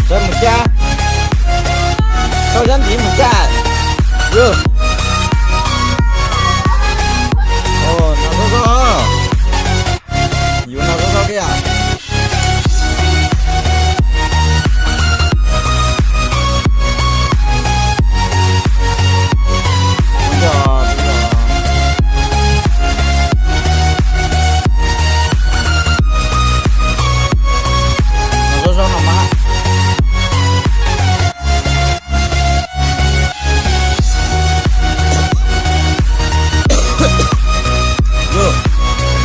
Saib mus cab, saib sab ntxiv mus cab. Yus no zoo zoo, yus no zoo zoo kiag yom.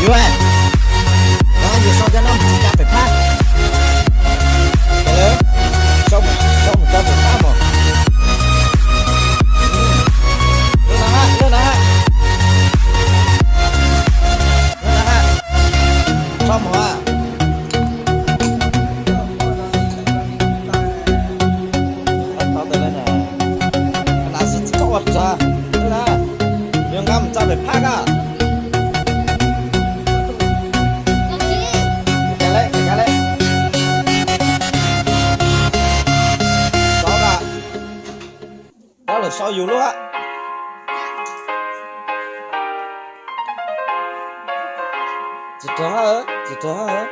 Yus, yus, yus sau cov no mus tsis cab pem phab. Sau mus, sau mus cab pem phab mog. Lub no hab, lub no hab. Lub no hab. Sau mus hab. Tau tas lawm na. Nas tsis txhob ua tsawg na. Yuav nqa mus tso pem phab koj. Tov lawm, tov lawm, sau yus lub hab. Tsis raug hab, tsis raug hab.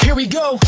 Here we go.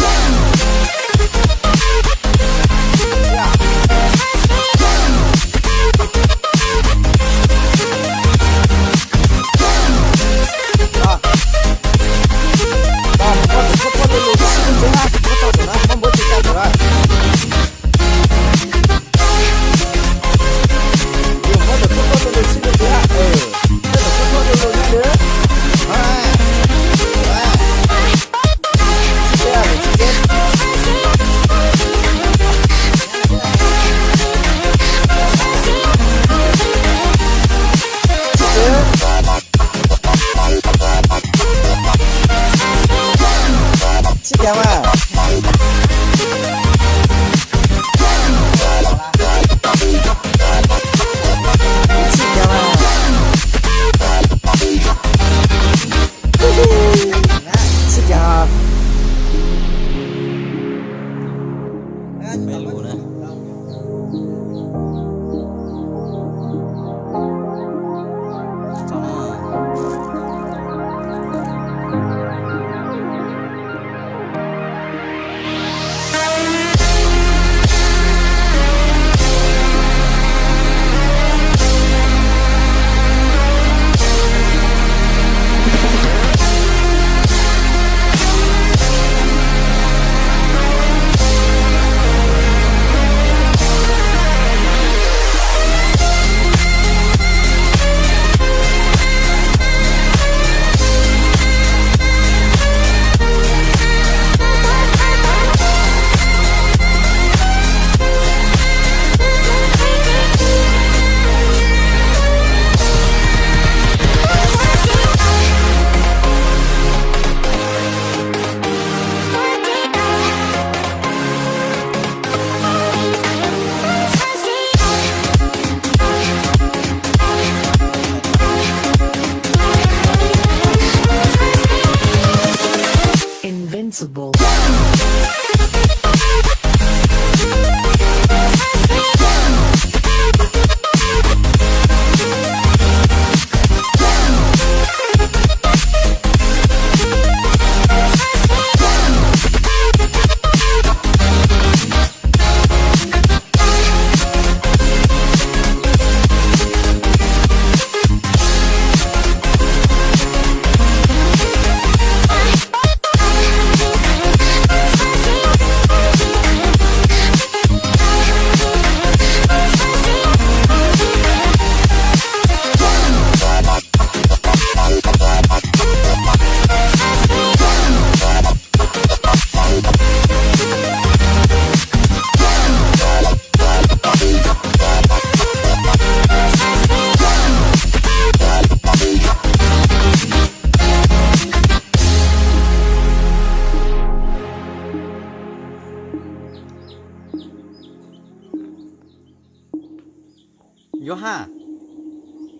Yuav ha.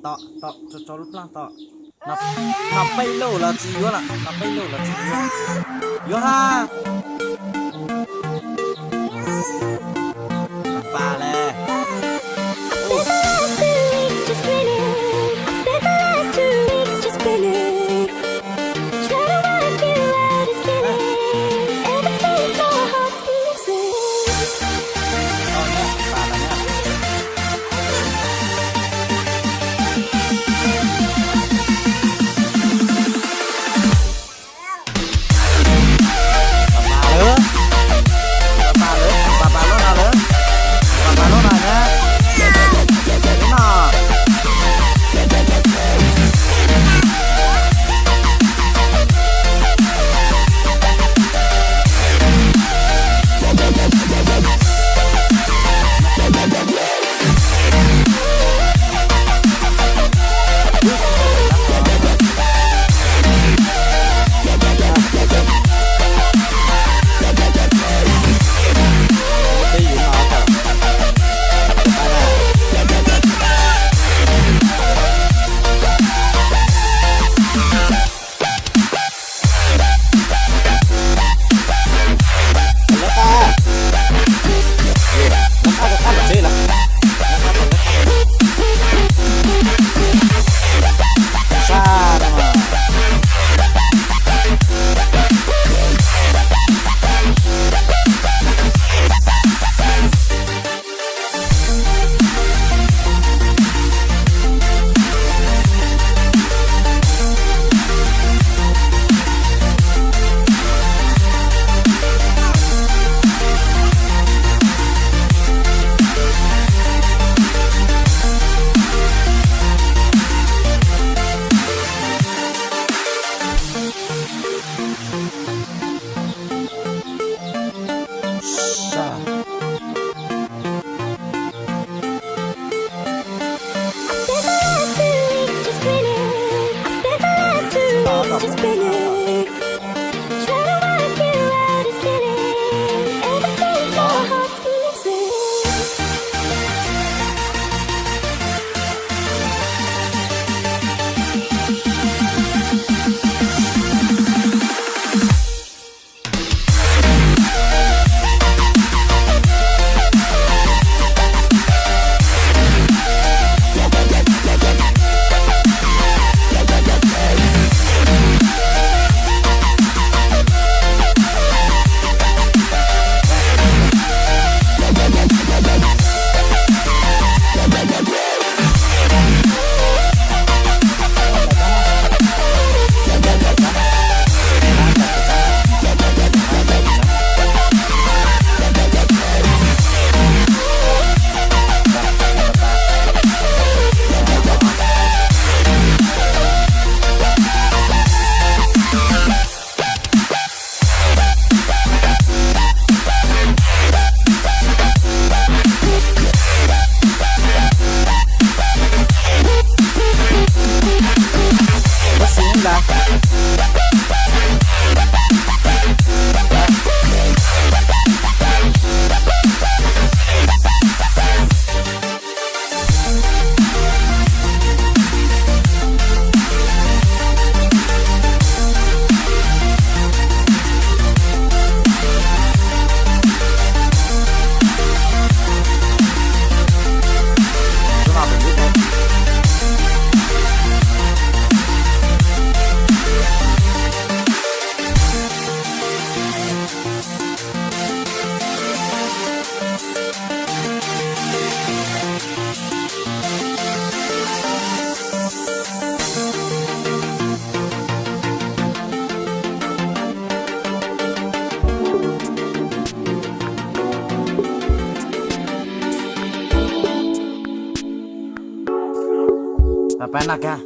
Tom, tom, tso, tso lub plab tom. No, no peb lub los tsis yuav lawm, no peb lub los tsis yuav. Yuav ha. Pas le. Pab pab no kag.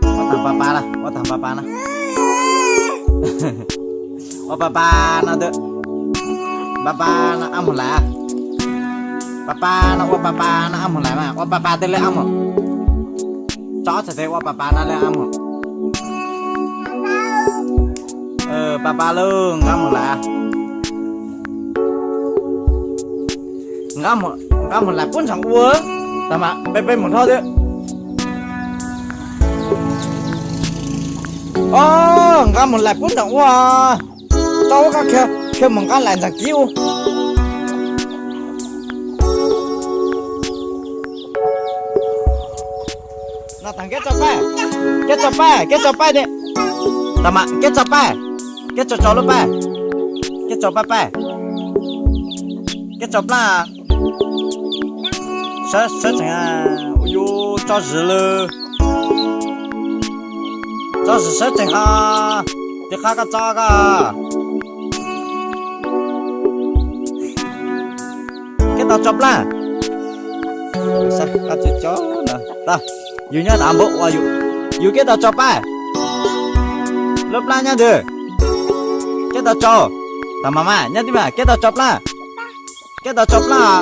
Ua tag pab pab na, ua tag pab pab na. Ua pab pab no twb, pab pab no ab mus lawm. Pab pab no, ua pab pab no, ab moog lais mas, ua pab pab tej lawm ab moog. Tso txhais tes ua pab pab no lawm ab moog. Pab pab lauj, nqa moog lais. Nqa moog lais puab ntsoov ua. Tag mas peb peb moog dlhau twb. Nqa moog lais puab ntsoov ua. Tso ua koj khiav moog nqa lais ntsoov kib ua. No tag keb tso paj, keb tso paj, keb tso paj. Tag mas keb tso paj, keb tso tso lub paj, keb tso paj paj, keb tso plaaj. Sawv tsees, ua yus tso zis lawm. Tso zis sawv tsees os, tsis qha koj tso koj. Keb tau tso plaaj. Yus nyob nram npua ua, yus keb tau tso paj. Lub plaaj nyob ntawd. Keb tau tso. Tag mas mas nyob tib mas keb tau tso plaaj. Keb tau tso plaaj.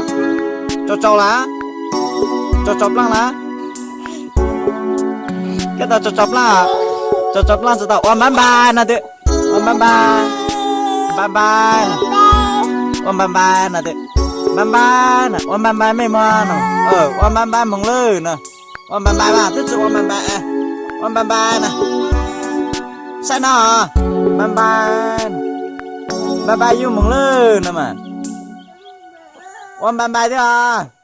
Tso tso lawm. Tso tso plaaj lawm. Keb tau tso tso plaaj. Tso tso plaaj tso tau ua npab npab no twb. Ua npab npab. Npab npab. Ua npab npab no twb. Npab npab no, ua npab npab mej mog no. Ua npab npab moog lawm no. Ua npab npab mas twb tsi ua npab npab. Ua npab npab no. Saib no. Npab npab. Npab npab yus moog lawm no mas. Ua npab npab thiab os.